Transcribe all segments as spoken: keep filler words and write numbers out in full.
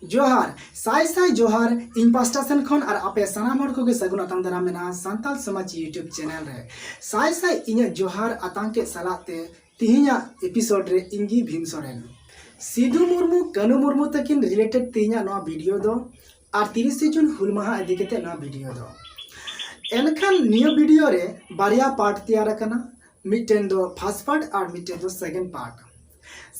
ᱡᱚᱦᱟᱨ, ᱥᱟᱭ ᱥᱟᱭ ᱡᱚᱦᱟᱨ ᱤᱧ ᱯᱟᱥᱴᱟ ᱥᱮᱱ ᱠᱷᱚᱱ ᱟᱨ ᱟᱯᱮ ᱥᱟᱱᱟᱢ ᱦᱚᱲ ᱠᱚᱜᱮ ᱥᱟᱹᱜᱩᱱ ᱟᱛᱟᱝ ᱫᱟᱨᱟᱢ ᱢᱮᱱᱟᱜᱼᱟ ᱥᱟᱱᱛᱟᱞ ᱥᱚᱢᱟᱡᱽ YouTube ᱪᱮᱱᱮᱞ ᱨᱮ᱾ ᱥᱟᱭ ᱥᱟᱭ ᱤᱧᱟᱹᱜ ᱡᱚᱦᱟᱨ ᱟᱛᱟᱝ ᱠᱮᱫ ᱥᱟᱞᱟᱜ ᱛᱮ ᱛᱤᱦᱤᱧᱟᱜ ᱮᱯᱤᱥᱳᱰ ᱨᱮ ᱤᱧ ᱜᱮ ᱵᱷᱤᱢ ᱥᱚᱨᱮᱱ᱾ ᱥᱤᱫᱩ ᱢᱩᱨᱢᱩ, ᱠᱟᱹᱱᱩ ᱢᱩᱨᱢᱩ ᱛᱟᱹᱠᱤᱱ ᱨᱤᱞᱮᱴᱮᱰ ᱛᱤᱦᱤᱧᱟᱜ ᱱᱚᱣᱟ ᱵᱷᱤᱰᱤᱭᱳ ᱫᱚ ᱟᱨ ᱛᱤᱨᱤᱥᱮ ᱡᱩᱱ ᱦᱩᱞ ᱢᱟᱦᱟ ᱤᱫᱤ ᱠᱟᱛᱮ ᱱᱚᱣᱟ ᱵᱷᱤᱰᱤᱭᱳ ᱫᱚ᱾ ᱮᱱᱠᱷᱟᱱ ᱱᱤᱭᱟᱹ ᱵᱷᱤᱰᱤᱭᱳ ᱨᱮ ᱵᱟᱨᱭᱟ ᱯᱟᱨᱴ ᱛᱮᱭᱟᱨ ᱟᱠᱟᱱᱟ, ᱢᱤᱫᱴᱮᱱ ᱫᱚ ᱯᱷᱟᱥᱴ ᱯᱟᱨᱴ ᱟᱨ ᱢᱤᱫᱴᱮᱱ ᱫᱚ second part.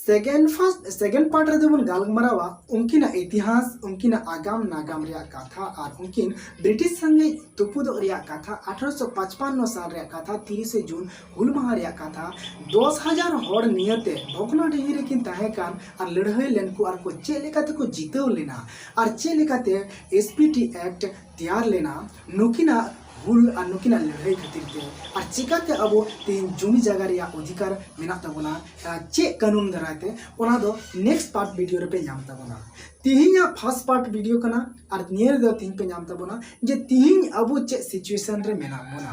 Second first second part ᱨᱮᱫᱚ ᱵᱚᱱ ᱜᱟᱞᱢᱟᱨᱟᱣᱟ ᱩᱱᱠᱤᱱᱟᱜ ᱤᱛᱤᱦᱟᱥ, ᱩᱱᱠᱤᱱᱟᱜ ᱟᱜᱟᱢ ᱱᱟᱜᱟᱢ ᱨᱮᱭᱟᱜ ᱠᱟᱛᱷᱟ ᱟᱨ ᱩᱱᱠᱤᱱ ᱵᱨᱤᱴᱤᱥ ᱥᱚᱸᱜᱮ ᱛᱩᱯᱩᱫᱚᱜ ᱨᱮᱭᱟᱜ ᱠᱟᱛᱷᱟ, ᱟᱴᱷᱨᱚᱥᱚ ᱯᱟᱸᱪᱯᱟᱱᱱᱚ ᱥᱟᱞ ᱨᱮᱭᱟᱜ ᱠᱟᱛᱷᱟ, ᱛᱤᱨᱤᱥᱮ ᱡᱩᱱ ᱦᱩᱞ ᱢᱟᱦᱟ ᱨᱮᱭᱟᱜ ᱠᱟᱛᱷᱟ, ᱫᱚᱥ ᱦᱟᱡᱟᱨ ᱦᱚᱲ ᱱᱤᱭᱟᱹᱛᱮ ᱵᱷᱚᱜᱽᱱᱟᱰᱤᱦᱤ ᱨᱮᱠᱤᱱ ᱛᱟᱦᱮᱸ ᱠᱟᱱ ᱟᱨ ᱞᱟᱹᱲᱦᱟᱹᱭ ᱞᱮᱱ ᱠᱚ ᱟᱨ ᱠᱚ ᱪᱮᱫ ᱞᱮᱠᱟ ᱛᱮᱠᱚ ᱡᱤᱛᱟᱹᱣ ᱞᱮᱱᱟ ᱟᱨ ᱪᱮᱫ ᱞᱮᱠᱟᱛᱮ ᱮᱥ ᱯᱤ ᱴᱤ ᱮᱠᱴ ᱛᱮᱭᱟᱨ ᱞᱮᱱᱟ, ᱱᱩᱠᱤᱱᱟᱜ ᱦᱩᱞ ᱟᱨ ᱱᱩᱠᱤᱱᱟᱜ ᱞᱟᱹᱲᱦᱟᱹᱭ ᱠᱷᱟᱹᱛᱤᱨ ᱛᱮ, ᱟᱨ ᱪᱤᱠᱟᱛᱮ ᱟᱵᱚ ᱛᱮᱦᱮᱧ ᱡᱩᱢᱤ ᱡᱟᱭᱜᱟ ᱨᱮᱭᱟᱜ ᱚᱫᱷᱤᱠᱟᱨ ᱢᱮᱱᱟᱜ ᱛᱟᱵᱚᱱᱟ, ᱟᱨ ᱪᱮᱫ ᱠᱟᱹᱱᱩᱱ ᱫᱟᱨᱟᱭ ᱛᱮ, ᱚᱱᱟ ᱫᱚ ᱱᱮᱠᱥᱴ ᱯᱟᱨᱴ ᱵᱷᱤᱰᱤᱭᱳ ᱨᱮᱯᱮ ᱧᱟᱢ ᱛᱟᱵᱚᱱᱟ᱾ ᱛᱤᱦᱤᱧᱟᱜ ᱯᱷᱟᱥᱴ ᱯᱟᱨᱴ ᱵᱷᱤᱰᱤᱭᱳ ᱠᱟᱱᱟ, ᱟᱨ ᱱᱤᱭᱟᱹ ᱨᱮᱫᱚ ᱛᱤᱦᱤᱧ ᱯᱮ ᱧᱟᱢ ᱛᱟᱵᱚᱱᱟ ᱡᱮ ᱛᱤᱦᱤᱧ ᱟᱵᱚ ᱪᱮᱫ ᱥᱤᱪᱩᱭᱮᱥᱚᱱ ᱨᱮ ᱢᱮᱱᱟᱜ ᱵᱚᱱᱟ᱾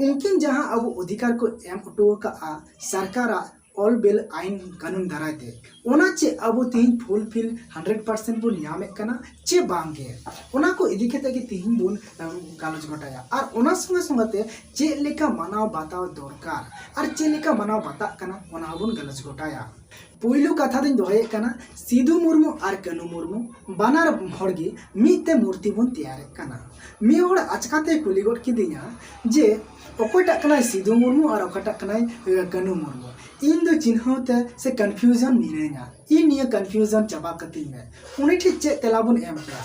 ᱩᱱᱠᱤᱱ ᱡᱟᱦᱟᱸ ᱟᱵᱚ ᱚᱫᱷᱤᱠᱟᱨ ᱠᱚ ᱮᱢ ᱦᱚᱴᱚ ᱟᱠᱟᱫᱼᱟ ᱥᱚᱨᱠᱟᱨᱟᱜ ᱚᱞ ᱵᱮᱞ ᱟᱭᱤᱱ ᱠᱟᱹᱱᱩᱱ ᱫᱟᱨᱟᱭ ᱛᱮ, ᱚᱱᱟ ᱪᱮᱫ ᱟᱵᱚ ᱛᱤᱦᱤᱧ ᱯᱷᱩᱞᱯᱷᱤᱞ ᱦᱟᱱᱰᱨᱮᱰ ᱯᱟᱨᱥᱮᱱᱴ ᱵᱚᱱ ᱧᱟᱢᱮᱫ ᱠᱟᱱᱟ ᱪᱮ ᱵᱟᱝ ᱜᱮ, ᱚᱱᱟ ᱠᱚ ᱤᱫᱤ ᱠᱟᱛᱮ ᱜᱮ ᱛᱤᱦᱤᱧ ᱵᱚᱱ, ᱟᱢ, ᱜᱟᱞᱚᱪ ᱜᱚᱴᱟᱭᱟ᱾ ᱟᱨ ᱚᱱᱟ ᱥᱚᱸᱜᱮ ᱥᱚᱸᱜᱮ ᱛᱮ ᱪᱮᱫ ᱞᱮᱠᱟ ᱢᱟᱱᱟᱣ ᱵᱟᱛᱟᱣ ᱫᱚᱨᱠᱟᱨ ᱟᱨ ᱪᱮᱫ ᱞᱮᱠᱟ ᱢᱟᱱᱟᱣ ᱵᱟᱛᱟᱜ ᱠᱟᱱᱟ, ᱚᱱᱟ ᱦᱚᱸᱵᱚᱱ ᱜᱟᱞᱚᱪ ᱜᱚᱴᱟᱭᱟ᱾ ᱯᱩᱭᱞᱩ ᱠᱟᱛᱷᱟ ᱫᱚᱧ ᱫᱚᱦᱚᱭᱮᱫ ᱠᱟᱱᱟ, ᱥᱤᱫᱩ ᱢᱩᱨᱢᱩ ᱟᱨ ᱠᱟᱹᱱᱩ ᱢᱩᱨᱢᱩ ᱵᱟᱱᱟᱨ ᱦᱚᱲ ᱜᱮ ᱢᱤᱫ ᱛᱮ ᱢᱩᱨᱛᱤ ᱵᱚᱱ ᱛᱮᱭᱟᱨᱮᱫ ᱠᱟᱱᱟ᱾ ᱢᱤᱫ ᱦᱚᱲ ᱟᱪᱠᱟᱛᱮ ᱠᱩᱞᱤ ᱜᱚᱫ ᱠᱤᱫᱤᱧᱟ ᱡᱮ ᱚᱠᱚᱭᱴᱟᱜ ᱠᱟᱱᱟᱭ ᱥᱤᱫᱩ ᱢᱩᱨᱢᱩ ᱟᱨ ᱚᱠᱟᱴᱟᱜ ᱠᱟᱱᱟᱭ, ᱮ, ᱠᱟᱹᱱᱩ ᱢᱩᱨᱢᱩ᱾ ᱤᱧ ᱫᱚ ᱪᱤᱱᱦᱟᱹᱣ ᱛᱮ ᱥᱮ ᱠᱚᱱᱯᱷᱤᱭᱩᱡᱚᱱ ᱢᱤᱱᱟᱹᱧᱟ, ᱤᱧ ᱱᱤᱭᱟᱹ ᱠᱚᱱᱯᱷᱤᱭᱩᱡᱚᱱ ᱪᱟᱵᱟ ᱠᱟᱹᱛᱤᱧ ᱢᱮ᱾ ᱩᱱᱤ ᱴᱷᱮᱱ ᱪᱮᱫ ᱛᱮᱞᱟ ᱵᱚᱱ ᱮᱢ ᱠᱮᱭᱟ?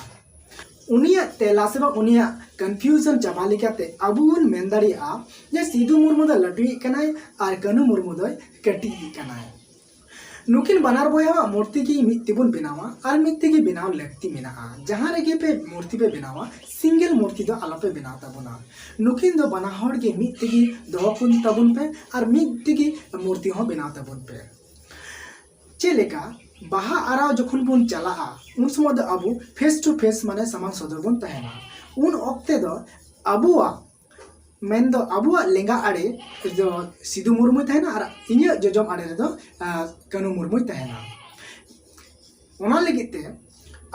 ᱩᱱᱤᱭᱟᱜ ᱛᱮᱞᱟ ᱥᱮ ᱵᱟᱝ ᱩᱱᱤᱭᱟᱜ ᱠᱚᱱᱯᱷᱤᱭᱩᱡᱚᱱ ᱪᱟᱵᱟ ᱞᱮᱠᱟᱛᱮ ᱟᱵᱚ ᱵᱚᱱ ᱢᱮᱱ ᱫᱟᱲᱮᱭᱟᱜᱼᱟ ᱡᱮ ᱥᱤᱫᱩ ᱢᱩᱨᱢᱩ ᱫᱚ ᱞᱟᱹᱴᱩᱭᱤᱡ ᱠᱟᱱᱟᱭ ᱟᱨ ᱠᱟᱹᱱᱩ ᱢᱩᱨᱢᱩ ᱫᱚᱭ ᱠᱟᱹᱴᱤᱡ ᱤᱫᱤᱜ ᱠᱟᱱᱟᱭ᱾ ᱱᱩᱠᱤᱱ ᱵᱟᱱᱟᱨ ᱵᱚᱭᱦᱟᱣᱟᱜ ᱢᱩᱨᱛᱤ ᱜᱮ ᱢᱤᱫ ᱛᱮᱵᱚᱱ ᱵᱮᱱᱟᱣᱟ ᱟᱨ ᱢᱤᱫ ᱛᱮᱜᱮ ᱵᱮᱱᱟᱣ ᱞᱟᱹᱠᱛᱤ ᱢᱮᱱᱟᱜᱼᱟ᱾ ᱡᱟᱦᱟᱸ ᱨᱮᱜᱮ ᱯᱮ ᱢᱩᱨᱛᱤ ᱯᱮ ᱵᱮᱱᱟᱣᱟ, ᱥᱤᱝᱜᱮᱞ ᱢᱩᱨᱛᱤ ᱫᱚ ᱟᱞᱚᱯᱮ ᱵᱮᱱᱟᱣ ᱛᱟᱵᱚᱱᱟ᱾ ᱱᱩᱠᱤᱱ ᱫᱚ ᱵᱟᱱᱟ ᱦᱚᱲ ᱜᱮ ᱢᱤᱫ ᱛᱮᱜᱮ ᱫᱚᱦᱚ ᱠᱤᱱ ᱛᱟᱵᱚᱱ ᱯᱮ ᱟᱨ ᱢᱤᱫ ᱛᱮᱜᱮ ᱢᱩᱨᱛᱤ ᱦᱚᱸ ᱵᱮᱱᱟᱣ ᱛᱟᱵᱚᱱ ᱯᱮ᱾ ᱪᱮᱫ ᱞᱮᱠᱟ ᱵᱟᱦᱟ ᱟᱨᱟᱣ ᱡᱚᱠᱷᱚᱱ ᱵᱚᱱ ᱪᱟᱞᱟᱜᱼᱟ, ᱩᱱ ᱥᱚᱢᱚᱭ ᱫᱚ ᱟᱵᱚ ᱯᱷᱮᱥ ᱴᱩ ᱯᱷᱮᱥ, ᱢᱟᱱᱮ ᱥᱟᱢᱟᱝ ᱥᱚᱫᱚᱨ ᱵᱚᱱ ᱛᱟᱦᱮᱱᱟ᱾ ᱩᱱ ᱚᱠᱛᱮ ᱫᱚ ᱟᱵᱚᱣᱟᱜ, ᱢᱮᱱᱫᱚ ᱟᱵᱚᱣᱟᱜ ᱞᱮᱸᱜᱟ ᱟᱲᱮ ᱨᱮᱫᱚ ᱥᱤᱫᱩ ᱢᱩᱨᱢᱩᱭ ᱛᱟᱦᱮᱱᱟ ᱟᱨ ᱤᱧᱟᱹᱜ ᱡᱚᱡᱚᱢ ᱟᱲᱮ ᱨᱮᱫᱚ, ᱟᱸ, ᱠᱟᱹᱱᱩ ᱢᱩᱨᱢᱩᱭ ᱛᱟᱦᱮᱱᱟ᱾ ᱚᱱᱟ ᱞᱟᱹᱜᱤᱫ ᱛᱮ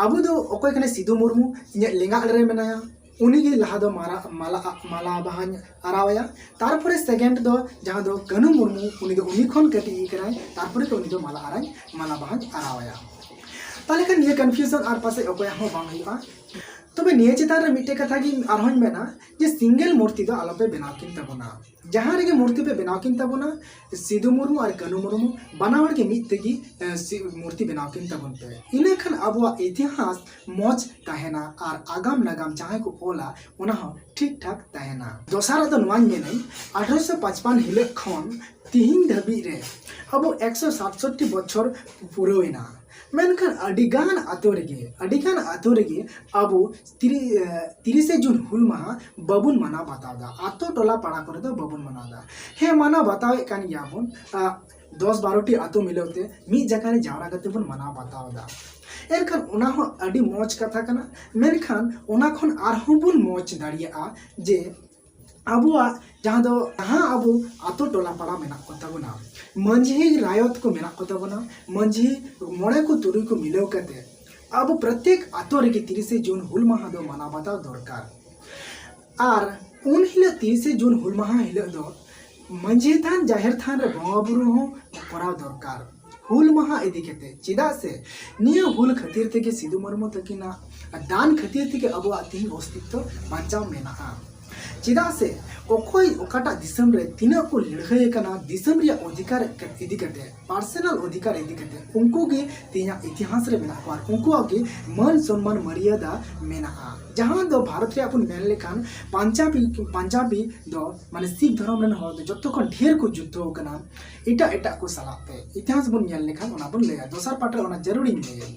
ᱟᱵᱚ ᱫᱚ ᱚᱠᱚᱭ ᱠᱟᱱᱟᱭ ᱥᱤᱫᱩ ᱢᱩᱨᱢᱩ? ᱤᱧᱟᱹᱜ ᱞᱮᱸᱜᱟ ᱨᱮ ᱢᱮᱱᱟᱭᱟ, ᱩᱱᱤᱜᱮ ᱞᱟᱦᱟ ᱫᱚ ᱢᱟᱨᱟ ᱢᱟᱞᱟ ᱢᱟᱞᱟ ᱵᱟᱦᱟᱧ ᱟᱨᱟᱣᱟᱭᱟ᱾ ᱛᱟᱨᱯᱚᱨᱮ ᱥᱮᱠᱮᱱᱰ ᱫᱚ ᱡᱟᱦᱟᱸ ᱫᱚ ᱠᱟᱹᱱᱩ ᱢᱩᱨᱢᱩ, ᱩᱱᱤ ᱫᱚ ᱩᱱᱤ ᱠᱷᱚᱱ ᱠᱟᱹᱴᱤᱡ ᱤᱡ ᱠᱟᱱᱟᱭ, ᱛᱟᱨᱯᱚᱨᱮ ᱫᱚ ᱩᱱᱤ ᱫᱚ ᱢᱟᱞᱟ ᱟᱨᱟᱧ ᱢᱟᱞᱟ ᱵᱟᱦᱟᱧ ᱟᱨᱟᱣᱟᱭᱟ᱾ ᱛᱟᱦᱚᱞᱮ ᱠᱷᱟᱱ ᱱᱤᱭᱟᱹ ᱠᱚᱱᱯᱷᱤᱭᱩᱡᱚᱱ ᱟᱨ ᱯᱟᱥᱮᱡ ᱚᱠᱚᱭᱟᱜ ᱦᱚᱸ ᱵᱟᱝ ᱦᱩᱭᱩᱜᱼᱟ᱾ ᱛᱚᱵᱮ ᱱᱤᱭᱟᱹ ᱪᱮᱛᱟᱱ ᱨᱮ ᱢᱤᱫᱴᱮᱡ ᱠᱟᱛᱷᱟ ᱜᱮ ᱟᱨᱦᱚᱸᱧ ᱢᱮᱱᱟ, ᱡᱮ ᱥᱤᱝᱜᱮᱞ ᱢᱩᱨᱛᱤ ᱫᱚ ᱟᱞᱚᱯᱮ ᱵᱮᱱᱟᱣ ᱠᱤᱱ ᱛᱟᱵᱚᱱᱟ᱾ ᱡᱟᱦᱟᱸ ᱨᱮᱜᱮ ᱢᱩᱨᱛᱤ ᱯᱮ ᱵᱮᱱᱟᱣ ᱠᱤᱱ ᱛᱟᱵᱚᱱᱟ, ᱥᱤᱫᱩ ᱢᱩᱨᱢᱩ ᱟᱨ ᱠᱟᱹᱱᱩ ᱢᱩᱨᱢᱩ ᱵᱟᱱᱟ ᱦᱚᱲ ᱜᱮ ᱢᱤᱫ ᱛᱮᱜᱮ, ᱮ, ᱥᱤ- ᱢᱩᱨᱛᱤ ᱵᱮᱱᱟᱣ ᱠᱤᱱ ᱛᱟᱵᱚᱱ ᱯᱮ᱾ ᱤᱱᱟᱹ ᱠᱷᱟᱱ ᱟᱵᱚᱣᱟᱜ ᱤᱛᱤᱦᱟᱥ ᱢᱚᱡᱽ ᱛᱟᱦᱮᱱᱟ ᱟᱨ ᱟᱜᱟᱢ ᱱᱟᱜᱟᱢ ᱡᱟᱦᱟᱸᱭ ᱠᱚ ᱚᱞᱟ, ᱚᱱᱟ ᱦᱚᱸ ᱴᱷᱤᱠ ᱴᱷᱟᱠ ᱛᱟᱦᱮᱱᱟ᱾ ᱫᱚᱥᱟᱨᱟᱜ ᱫᱚ ᱱᱚᱣᱟᱧ ᱢᱮᱱᱟᱹᱧ, ᱟᱴᱷᱨᱚᱥᱚ ᱯᱟᱸᱪᱯᱟᱱ ᱦᱤᱞᱳᱜ ᱠᱷᱚᱱ ᱛᱤᱦᱤᱧ ᱫᱷᱟᱹᱵᱤᱡ ᱨᱮ ᱟᱵᱚ ᱮᱠᱥᱚ ᱥᱟᱛᱥᱚᱴᱴᱤ ᱵᱚᱪᱷᱚᱨ ᱯᱩᱨᱟᱹᱣ ᱮᱱᱟ᱾ ᱢᱮᱱᱠᱷᱟᱱ ᱟᱹᱰᱤᱜᱟᱱ ᱟᱛᱳ ᱨᱮᱜᱮ, ᱟᱹᱰᱤᱜᱟᱱ ᱟᱛᱳ ᱨᱮᱜᱮ ᱟᱵᱚ ᱛᱤᱨᱤ-, ᱮ, ᱛᱤᱨᱤᱥᱮ ᱡᱩᱱ ᱦᱩᱞ ᱢᱟᱦᱟ ᱵᱟᱵᱚᱱ ᱢᱟᱱᱟᱣ ᱵᱟᱛᱟᱣ ᱮᱫᱟ᱾ ᱟᱛᱳ ᱴᱚᱞᱟ ᱯᱟᱲᱟ ᱠᱚᱨᱮ ᱫᱚ ᱵᱟᱵᱚᱱ ᱢᱟᱱᱟᱣ ᱮᱫᱟ᱾ ᱦᱮᱸ, ᱢᱟᱱᱟᱣ ᱵᱟᱛᱟᱣᱮᱫ ᱠᱟᱱ ᱜᱮᱭᱟ ᱵᱚᱱ, ᱟ, ᱫᱚᱥ ᱵᱟᱨᱚ ᱴᱤ ᱟᱛᱳ ᱢᱤᱞᱟᱹᱣ ᱛᱮ ᱢᱤᱫ ᱡᱟᱭᱜᱟ ᱨᱮ ᱡᱟᱣᱨᱟ ᱠᱟᱛᱮ ᱵᱚᱱ ᱢᱟᱱᱟᱣ ᱵᱟᱛᱟᱣ ᱮᱫᱟ᱾ ᱮᱱᱠᱷᱟᱱ ᱚᱱᱟ ᱦᱚᱸ ᱟᱹᱰᱤ ᱢᱚᱡᱽ ᱠᱟᱛᱷᱟ ᱠᱟᱱᱟ, ᱢᱮᱱᱠᱷᱟᱱ ᱚᱱᱟ ᱠᱷᱚᱱ ᱟᱨᱦᱚᱸ ᱵᱚᱱ ᱢᱚᱡᱽ ᱫᱟᱲᱮᱭᱟᱜᱼᱟ ᱡᱮ ᱟᱵᱚᱣᱟᱜ ᱡᱟᱦᱟᱸ ᱫᱚ, ᱡᱟᱦᱟᱸ ᱟᱵᱚ ᱟᱛᱳ ᱴᱚᱞᱟ ᱯᱟᱲᱟ ᱢᱮᱱᱟᱜ ᱠᱚ ᱛᱟᱵᱚᱱᱟ, ᱢᱟᱹᱡᱷᱤ ᱨᱟᱭᱚᱛ ᱠᱚ ᱢᱮᱱᱟᱜ ᱠᱚ ᱛᱟᱵᱚᱱᱟ, ᱢᱟᱹᱡᱷᱤ ᱢᱚᱬᱮ ᱠᱚ ᱛᱩᱨᱩᱭ ᱠᱚ ᱢᱤᱞᱟᱹᱣ ᱠᱟᱛᱮ ᱟᱵᱚ ᱯᱨᱚᱛᱮᱠ ᱟᱛᱳ ᱨᱮᱜᱮ ᱛᱤᱨᱤᱥᱮ ᱡᱩᱱ ᱦᱩᱞ ᱢᱟᱦᱟ ᱫᱚ ᱢᱟᱱᱟᱣ ᱵᱟᱛᱟᱣ ᱫᱚᱨᱠᱟᱨ᱾ ᱟᱨ ᱩᱱ ᱦᱤᱞᱳᱜ ᱛᱤᱨᱤᱥᱮ ᱡᱩᱱ ᱦᱩᱞ ᱢᱟᱦᱟ ᱦᱤᱞᱳᱜ ᱫᱚ ᱢᱟᱹᱡᱷᱤ ᱛᱷᱟᱱ, ᱡᱟᱦᱮᱨ ᱛᱷᱟᱱ ᱨᱮ ᱵᱚᱸᱜᱟ ᱵᱩᱨᱩ ᱦᱚᱸ ᱠᱚᱨᱟᱣ ᱫᱚᱨᱠᱟᱨ ᱦᱩᱞ ᱢᱟᱦᱟ ᱤᱫᱤ ᱠᱟᱛᱮ᱾ ᱪᱮᱫᱟᱜ ᱥᱮ ᱱᱤᱭᱟᱹ ᱦᱩᱞ ᱠᱷᱟᱹᱛᱤᱨ ᱛᱮᱜᱮ, ᱥᱤᱫᱩ ᱢᱩᱨᱢᱩ ᱛᱟᱹᱠᱤᱱᱟᱜ ᱫᱟᱱ ᱠᱷᱟᱹᱛᱤᱨ ᱛᱮᱜᱮ ᱟᱵᱚᱣᱟᱜ ᱛᱤᱦᱤᱧ ᱚᱥᱛᱤᱛᱛᱚ ᱵᱟᱧᱪᱟᱣ ᱢᱮᱱᱟᱜᱼᱟ᱾ ᱪᱮᱫᱟᱜ ᱥᱮ ᱚᱠᱚᱭ ᱚᱠᱟᱴᱟᱜ ᱫᱤᱥᱚᱢ ᱨᱮ ᱛᱤᱱᱟᱹᱜ ᱠᱚ ᱞᱟᱹᱲᱦᱟᱹᱭ ᱟᱠᱟᱱᱟ ᱫᱤᱥᱚᱢ ᱨᱮᱭᱟᱜ ᱚᱫᱷᱤᱠᱟᱨ ᱤᱫᱤ ᱠᱟᱛᱮ, ᱯᱟᱨᱥᱚᱱᱟᱞ ᱚᱫᱷᱤᱠᱟᱨ ᱤᱫᱤ ᱠᱟᱛᱮ, ᱩᱱᱠᱩ ᱜᱮ ᱛᱮᱦᱮᱧᱟᱜ ᱤᱛᱤᱦᱟᱥ ᱨᱮ ᱢᱮᱱᱟᱜ ᱠᱚᱣᱟ ᱟᱨ ᱩᱱᱠᱩᱣᱟᱜ ᱜᱮ ᱢᱟᱹᱱ ᱥᱚᱱᱢᱟᱱ ᱢᱟᱹᱨᱭᱟᱫᱟ ᱢᱮᱱᱟᱜᱼᱟ᱾ ᱡᱟᱦᱟᱸ ᱫᱚ ᱵᱷᱟᱨᱚᱛ ᱨᱮᱭᱟᱜ ᱵᱚᱱ ᱢᱮᱱ ᱞᱮᱠᱷᱟᱱ ᱯᱟᱧᱡᱟᱵᱤ, ᱯᱟᱧᱡᱟᱵᱤ ᱫᱚ ᱢᱟᱱᱮ ᱥᱤᱠᱷ ᱫᱷᱚᱨᱚᱢ ᱨᱮᱱ ᱦᱚᱲ ᱫᱚ ᱡᱚᱛᱚ ᱠᱷᱚᱱ ᱰᱷᱮᱨ ᱠᱚ ᱡᱩᱫᱽᱫᱷᱚ ᱟᱠᱟᱱᱟ ᱮᱴᱟᱜ ᱮᱴᱟᱜ ᱠᱚ ᱥᱟᱞᱟᱜ ᱛᱮ᱾ ᱤᱛᱤᱦᱟᱥ ᱵᱚᱱ ᱧᱮᱞ ᱞᱮᱠᱷᱟᱱ ᱚᱱᱟ ᱵᱚᱱ ᱞᱟᱹᱭᱟ, ᱫᱚᱥᱟᱨ ᱯᱟᱴ ᱨᱮ ᱚᱱᱟ ᱡᱟᱹᱨᱩᱲᱤᱧ ᱞᱟᱹᱭᱟ᱾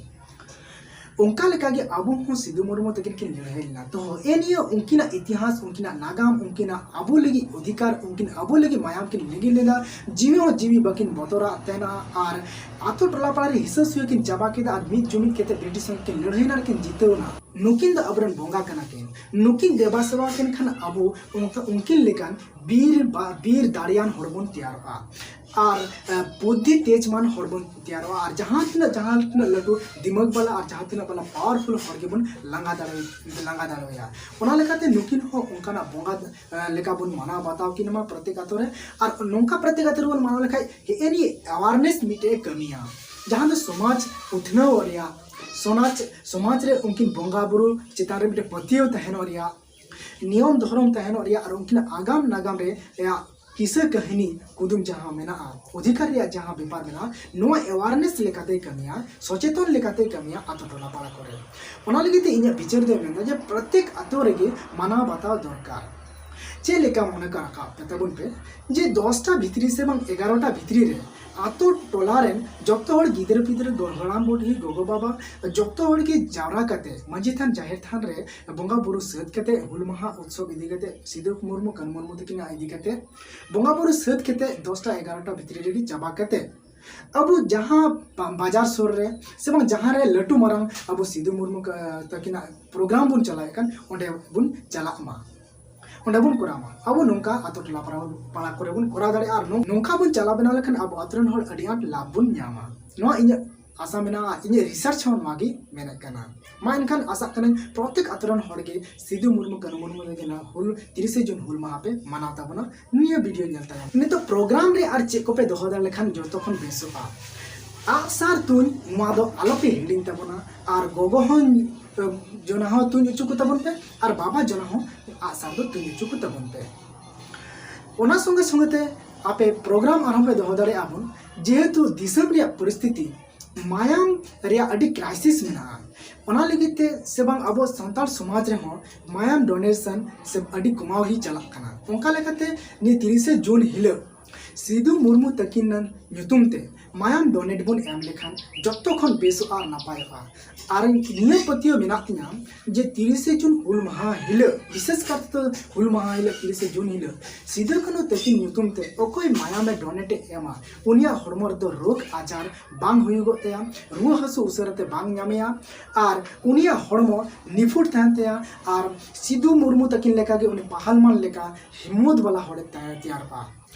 ᱚᱱᱠᱟ ᱞᱮᱠᱟᱜᱮ ᱟᱵᱚ ᱦᱚᱸ ᱥᱤᱫᱩ ᱢᱩᱨᱢᱩ ᱛᱟᱹᱠᱤᱱ ᱠᱤᱱ ᱞᱟᱹᱲᱦᱟᱹᱭ ᱞᱮᱱᱟ᱾ ᱛᱚ ᱮ ᱱᱤᱭᱟᱹ ᱩᱱᱠᱤᱱᱟᱜ ᱤᱛᱤᱦᱟᱥ, ᱩᱱᱠᱤᱱᱟᱜ ᱱᱟᱜᱟᱢ, ᱩᱱᱠᱤᱱᱟᱜ ᱟᱵᱚ ᱞᱟᱹᱜᱤᱫ ᱚᱫᱷᱤᱠᱟᱨ, ᱩᱱᱠᱤᱱ ᱟᱵᱚ ᱞᱟᱹᱜᱤᱫ ᱢᱟᱭᱟᱢ ᱠᱤᱱ ᱞᱤᱸᱜᱤ ᱞᱮᱫᱟ, ᱡᱤᱣᱤ ᱦᱚᱸ ᱡᱤᱣᱤ ᱵᱟᱹᱠᱤᱱ ᱵᱚᱛᱚᱨᱟᱜ ᱛᱟᱦᱮᱱᱟ ᱟᱨ ᱟᱛᱳ ᱴᱚᱞᱟ ᱯᱟᱲᱟ ᱨᱮ ᱦᱤᱥᱟᱹ ᱥᱩᱭᱟᱹ ᱠᱤᱱ ᱪᱟᱵᱟ ᱠᱮᱫᱟ ᱟᱨ ᱢᱤᱫ ᱡᱩᱢᱤᱫ ᱠᱟᱛᱮ ᱵᱨᱤᱴᱤᱥ ᱥᱚᱸᱜᱮ ᱠᱤᱱ ᱞᱟᱹᱲᱦᱟᱹᱭ ᱮᱱᱟ ᱟᱨ ᱠᱤᱱ ᱡᱤᱛᱟᱹᱣ ᱮᱱᱟ᱾ ᱱᱩᱠᱤᱱ ᱫᱚ ᱟᱵᱚᱨᱮᱱ ᱵᱚᱸᱜᱟ ᱠᱟᱱᱟ ᱠᱤᱱ, ᱱᱩᱠᱤᱱ ᱫᱮᱵᱟ ᱥᱮᱵᱟ ᱠᱤᱱ ᱠᱷᱟᱱ ᱟᱵᱚ ᱚᱱᱠᱟ ᱩᱱᱠᱤᱱ ᱞᱮᱠᱟᱱ ᱵᱤᱨ ᱵᱟ-, ᱵᱤᱨ ᱫᱟᱲᱮᱭᱟᱱ ᱦᱚᱲ ᱵᱚᱱ ᱛᱮᱭᱟᱨᱚᱜᱼᱟ᱾ ᱟᱨ ᱵᱩᱫᱽᱫᱷᱤ ᱛᱮᱡᱽᱢᱟᱱ ᱦᱚᱲ ᱵᱚᱱ ᱛᱮᱭᱟᱨᱚᱜᱼᱟ᱾ ᱟᱨ ᱡᱟᱦᱟᱸ ᱛᱤᱱᱟᱹᱜ ᱡᱟᱦᱟᱸ ᱛᱤᱱᱟᱹᱜ ᱞᱟᱹᱴᱩ ᱫᱤᱢᱟᱹᱜᱽ ᱵᱟᱞᱟ ᱟᱨ ᱡᱟᱦᱟᱸ ᱛᱤᱱᱟᱹᱜ ᱵᱟᱞᱟ ᱯᱟᱣᱟᱨᱯᱷᱩᱞ ᱦᱚᱲ ᱜᱮᱵᱚᱱ ᱞᱟᱸᱜᱟ ᱫᱟᱲᱮ ᱞᱟᱸᱜᱟ ᱫᱟᱲᱮᱣᱟᱭᱟ᱾ ᱚᱱᱟ ᱞᱮᱠᱟᱛᱮ ᱱᱩᱠᱤᱱ ᱦᱚᱸ ᱚᱱᱠᱟᱱᱟᱜ ᱵᱚᱸᱜᱟ ᱞᱮᱠᱟ ᱵᱚᱱ ᱢᱟᱱᱟᱣ ᱵᱟᱛᱟᱣ ᱠᱤᱱ ᱢᱟ ᱯᱨᱚᱛᱮᱠ ᱟᱛᱳ ᱨᱮ᱾ ᱟᱨ ᱱᱚᱝᱠᱟ ᱯᱨᱚᱛᱮᱠ ᱟᱛᱳ ᱨᱮᱵᱚᱱ ᱢᱟᱱᱟᱣ ᱞᱮᱠᱷᱟᱡ ᱦᱮᱸᱜᱼᱮ ᱱᱤᱭᱟᱹ ᱮᱣᱟᱨᱱᱮᱥ ᱢᱤᱫᱴᱮᱡ ᱮ ᱠᱟᱹᱢᱤᱭᱟ, ᱡᱟᱦᱟᱸ ᱫᱚ ᱥᱚᱢᱟᱡᱽ ᱩᱛᱱᱟᱹᱣ ᱨᱮᱭᱟᱜ, ᱥᱚᱢᱟᱡᱽ ᱥᱚᱢᱟᱡᱽ ᱨᱮ ᱩᱱᱠᱤᱱ ᱵᱚᱸᱜᱟ ᱵᱩᱨᱩ ᱪᱮᱛᱟᱱ ᱨᱮ ᱢᱤᱫᱴᱮᱡ ᱯᱟᱹᱛᱭᱟᱹᱣ ᱛᱟᱦᱮᱱᱚᱜ ᱨᱮᱭᱟᱜ, ᱱᱤᱭᱚᱢ ᱫᱷᱚᱨᱚᱢ ᱛᱟᱦᱮᱱᱚᱜ ᱨᱮᱭᱟᱜ ᱟᱨ ᱩᱱᱠᱤᱱᱟᱜ ᱟᱜᱟᱢ ᱱᱟᱜᱟᱢ ᱨᱮ ᱨᱮᱭᱟᱜ ᱠᱤᱥᱟᱹ ᱠᱟᱹᱦᱱᱤ ᱠᱩᱫᱩᱢ ᱡᱟᱦᱟᱸ ᱢᱮᱱᱟᱜᱼᱟ, ᱚᱫᱷᱤᱠᱟᱨ ᱨᱮᱭᱟᱜ ᱡᱟᱦᱟᱸ ᱵᱮᱯᱟᱨ ᱢᱮᱱᱟᱜᱼᱟ, ᱱᱚᱣᱟ ᱮᱣᱟᱨᱱᱮᱥ ᱞᱮᱠᱟᱛᱮᱭ ᱠᱟᱹᱢᱤᱭᱟ, ᱥᱚᱪᱮᱛᱚᱱ ᱞᱮᱠᱟᱛᱮᱭ ᱠᱟᱹᱢᱤᱭᱟ ᱟᱛᱳ ᱴᱚᱞᱟ ᱯᱟᱲᱟ ᱠᱚᱨᱮ᱾ ᱚᱱᱟ ᱞᱟᱹᱜᱤᱫ ᱛᱮ ᱤᱧᱟᱹᱜ ᱵᱤᱪᱟᱹᱨ ᱫᱚᱭ ᱢᱮᱱᱫᱟ ᱡᱮ ᱯᱨᱚᱛᱮᱠ ᱟᱛᱳ ᱨᱮᱜᱮ ᱢᱟᱱᱟᱣ ᱵᱟᱛᱟᱣ ᱫᱚᱨᱠᱟᱨ᱾ ᱪᱮᱫ ᱞᱮᱠᱟ ᱢᱚᱱᱮ ᱠᱟᱜ ᱨᱟᱠᱟᱵ ᱯᱮ ᱛᱟᱵᱚᱱ ᱯᱮ ᱡᱮ ᱫᱚᱥᱴᱟ ᱵᱷᱤᱛᱨᱤ ᱥᱮ ᱵᱟᱝ ᱮᱜᱟᱨᱚᱴᱟ ᱵᱷᱤᱛᱨᱤ ᱨᱮ ᱟᱛᱳ ᱴᱚᱞᱟ ᱨᱮᱱ ᱡᱚᱛᱚ ᱦᱚᱲ, ᱜᱤᱫᱽᱨᱟᱹ ᱯᱤᱫᱽᱨᱟᱹ, ᱜᱚ- ᱦᱟᱲᱟᱢ ᱵᱩᱰᱷᱤ, ᱜᱚᱜᱚ ᱵᱟᱵᱟ, ᱡᱚᱛᱚ ᱦᱚᱲ ᱜᱮ ᱡᱟᱣᱨᱟ ᱠᱟᱛᱮ ᱢᱟᱹᱡᱷᱤ ᱛᱷᱟᱱ ᱡᱟᱦᱮᱨ ᱛᱷᱟᱱ ᱨᱮ ᱵᱚᱸᱜᱟ ᱵᱩᱨᱩ ᱥᱟᱹᱛ ᱠᱟᱛᱮ, ᱦᱩᱞ ᱢᱟᱦᱟ ᱩᱛᱥᱚᱵ ᱤᱫᱤ ᱠᱟᱛᱮ, ᱥᱤᱫᱩ ᱢᱩᱨᱢᱩ ᱠᱟᱹᱱᱩ ᱢᱩᱨᱢᱩ ᱛᱟᱹᱠᱤᱱᱟᱜ ᱤᱫᱤ ᱠᱟᱛᱮ ᱵᱚᱸᱜᱟ ᱵᱩᱨᱩ ᱥᱟᱹᱛ ᱠᱟᱛᱮ ᱫᱚᱥᱴᱟ ᱮᱜᱟᱨᱚᱴᱟ ᱵᱷᱤᱛᱨᱤ ᱨᱮᱜᱮ ᱪᱟᱵᱟ ᱠᱟᱛᱮ ᱟᱵᱚ ᱡᱟᱦᱟᱸ ᱵᱟ- ᱵᱟᱡᱟᱨ ᱥᱩᱨ ᱨᱮ ᱥᱮ ᱵᱟᱝ ᱡᱟᱦᱟᱸ ᱨᱮ ᱞᱟᱹᱴᱩ ᱢᱟᱨᱟᱝ ᱟᱵᱚ ᱥᱤᱫᱩ ᱢᱩᱨᱢᱩ ᱠᱟ- ᱛᱟᱹᱠᱤᱱᱟᱜ ᱯᱨᱳᱜᱨᱟᱢ ᱵᱚᱱ ᱪᱟᱞᱟᱣᱮᱫ ᱠᱟᱱ, ᱚᱸᱰᱮ ᱵᱚᱱ ᱪᱟᱞᱟᱜ ᱢᱟ, ᱚᱸᱰᱮ ᱵᱚᱱ ᱠᱚᱨᱟᱣ ᱢᱟ᱾ ᱟᱵᱚ ᱱᱚᱝᱠᱟ ᱟᱛᱳ ᱴᱚᱞᱟ ᱯᱟᱲᱟ ᱯᱟᱲᱟ ᱠᱚᱨᱮ ᱵᱚᱱ ᱠᱚᱨᱟᱣ ᱫᱟᱲᱮᱭᱟᱜᱼᱟ᱾ ᱟᱨ ᱱᱚᱝ- ᱱᱚᱝᱠᱟ ᱵᱚᱱ ᱪᱟᱞᱟᱣ ᱵᱮᱱᱟᱣ ᱞᱮᱠᱷᱟᱱ ᱟᱵᱚ ᱟᱛᱳ ᱨᱮᱱ ᱦᱚᱲ ᱟᱹᱰᱤ ᱟᱸᱴ ᱞᱟᱵᱷ ᱵᱚᱱ ᱧᱟᱢᱟ᱾ ᱱᱚᱣᱟ ᱤᱧᱟᱹᱜ ᱟᱥᱟ ᱢᱮᱱᱟᱜᱼᱟ, ᱤᱧᱟᱹᱜ ᱨᱤᱥᱟᱨᱪ ᱦᱚᱸ ᱱᱚᱣᱟ ᱜᱮ ᱢᱮᱱᱮᱫ ᱠᱟᱱᱟ᱾ ᱢᱟ ᱮᱱᱠᱷᱟᱱ ᱟᱥᱟᱜ ᱠᱟᱹᱱᱟᱹᱧ ᱯᱨᱚᱛᱮᱠ ᱟᱛᱳ ᱨᱮᱱ ᱦᱚᱲ ᱜᱮ ᱥᱤᱫᱩ ᱢᱩᱨᱢᱩ ᱠᱟᱹᱱᱩ ᱢᱩᱨᱢᱩ ᱛᱟᱹᱠᱤᱱᱟᱜ ᱦᱩᱞ, ᱛᱤᱨᱤᱥᱮ ᱡᱩᱱ ᱦᱩᱞ ᱢᱟᱦᱟ ᱯᱮ ᱢᱟᱱᱟᱣ ᱛᱟᱵᱚᱱᱟ᱾ ᱱᱤᱭᱟᱹ ᱵᱷᱤᱰᱤᱭᱳ ᱧᱮᱞ ᱛᱟᱭᱚᱢ ᱱᱤᱛᱚᱜ ᱯᱨᱳᱜᱨᱟᱢ ᱨᱮ ᱟᱨ ᱪᱮᱫ ᱠᱚᱯᱮ ᱫᱚᱦᱚ ᱫᱟᱲᱮ ᱞᱮᱠᱷᱟᱱ ᱡᱚᱛᱚ ᱠᱷᱚᱱ ᱵᱮᱥᱚᱜᱼᱟ᱾ ᱟᱜᱼᱥᱟᱨ ᱛᱩᱧ ᱱᱚᱣᱟ ᱫᱚ ᱟᱞᱚᱯᱮ ᱦᱤᱲᱤᱧ ᱛᱟᱵᱚᱱᱟ᱾ ᱟᱨ ᱜᱚᱜᱚ ᱦᱚᱸ, ᱮ, ᱡᱚᱱᱟ ᱦᱚᱸ ᱛᱩᱧ ᱦᱚᱪᱚ ᱠᱚ ᱛᱟᱵᱚᱱ ᱯᱮ ᱟᱨ ᱵᱟᱵᱟ ᱡᱚᱱᱟ ᱦᱚᱸ ᱟᱜᱼᱥᱟᱨ ᱫᱚ ᱛᱩᱧ ᱦᱚᱪᱚ ᱠᱚ ᱛᱟᱵᱚᱱ ᱯᱮ᱾ ᱚᱱᱟ ᱥᱚᱸᱜᱮ ᱥᱚᱸᱜᱮ ᱛᱮ ᱟᱯᱮ ᱯᱨᱳᱜᱨᱟᱢ ᱟᱨᱦᱚᱸ ᱯᱮ ᱫᱚᱦᱚ ᱫᱟᱲᱮᱭᱟᱜᱼᱟ ᱵᱚᱱ, ᱡᱮᱦᱮᱛᱩ ᱫᱤᱥᱚᱢ ᱨᱮᱭᱟᱜ ᱯᱚᱨᱤᱥᱛᱷᱤᱛᱤ ᱢᱟᱭᱟᱢ ᱨᱮᱭᱟᱜ ᱟᱹᱰᱤ ᱠᱨᱟᱭᱥᱤᱥ ᱢᱮᱱᱟᱜᱼᱟ᱾ ᱚᱱᱟ ᱞᱟᱹᱜᱤᱫ ᱛᱮ ᱥᱮ ᱵᱟᱝ ᱟᱵᱚ ᱥᱟᱱᱛᱟᱲ ᱥᱚᱢᱟᱡᱽ ᱨᱮᱦᱚᱸ ᱢᱟᱭᱟᱢ ᱰᱳᱱᱮᱥᱚᱱ ᱥᱮ ᱟᱹᱰᱤ ᱠᱚᱢᱟᱣ ᱜᱮ ᱪᱟᱞᱟᱜ ᱠᱟᱱᱟ᱾ ᱚᱱᱠᱟ ᱞᱮᱠᱟᱛᱮ ᱱᱤᱭᱟᱹ ᱛᱤᱨᱤᱥᱮ ᱡᱩᱱ ᱦᱤᱞᱳᱜ ᱥᱤᱫᱩ ᱢᱩᱨᱢᱩ ᱛᱟᱹᱠᱤᱱ ᱧᱩᱛᱩᱢ ᱛᱮ ᱢᱟᱭᱟᱢ ᱰᱳᱱᱮᱴ ᱵᱚᱱ ᱮᱢ ᱞᱮᱠᱷᱟᱱ ᱡᱚᱛᱚ ᱠᱷᱚᱱ ᱵᱮᱥᱚᱜᱼᱟ ᱟᱨ ᱱᱟᱯᱟᱭᱚᱜᱼᱟ᱾ ᱟᱨ ᱱᱤᱭᱟᱹ ᱯᱟᱹᱛᱭᱟᱹᱣ ᱢᱮᱱᱟᱜ ᱛᱤᱧᱟ ᱡᱮ ᱛᱤᱨᱤᱥᱮ ᱡᱩᱱ ᱦᱩᱞ ᱢᱟᱦᱟ ᱦᱤᱞᱳᱜ, ᱵᱤᱥᱮᱥ ᱠᱟᱨᱛᱮ ᱦᱩᱞ ᱢᱟᱦᱟ ᱦᱤᱞᱳᱜ, ᱛᱤᱨᱤᱥᱮ ᱡᱩᱱ ᱦᱤᱞᱳᱜ ᱥᱤᱫᱩ ᱠᱟᱹᱱᱦᱩ ᱛᱟᱹᱠᱤᱱ ᱧᱩᱛᱩᱢ ᱛᱮ ᱚᱠᱚᱭ ᱢᱟᱭᱟᱢᱮ ᱰᱳᱱᱮᱴ ᱮ ᱮᱢᱟ, ᱩᱱᱤᱭᱟᱜ ᱦᱚᱲᱢᱚ ᱨᱮᱫᱚ ᱨᱳᱜᱽ ᱟᱡᱟᱨ ᱵᱟᱝ ᱦᱩᱭᱩᱜᱚᱜ ᱛᱟᱭᱟ, ᱨᱩᱣᱟᱹ ᱦᱟᱹᱥᱩ ᱩᱥᱟᱹᱨᱟ ᱛᱮ ᱵᱟᱝ ᱧᱟᱢᱮᱭᱟ, ᱟᱨ ᱩᱱᱤᱭᱟᱜ ᱦᱚᱲᱢᱚ ᱱᱤᱯᱷᱩᱴ ᱛᱟᱦᱮᱱ ᱛᱟᱭᱟ᱾ ᱟᱨ ᱥᱤᱫᱩ ᱢᱩᱨᱢᱩ ᱛᱟᱹᱠᱤᱱ ᱞᱮᱠᱟᱜᱮ ᱩᱱᱤ ᱯᱟᱦᱟᱞᱢᱟᱱ ᱞᱮᱠᱟ ᱦᱤᱢᱢᱚᱛ ᱵᱟᱞᱟ ᱦᱚᱲᱮ ᱛᱮᱭᱟᱨᱚᱜᱼᱟ᱾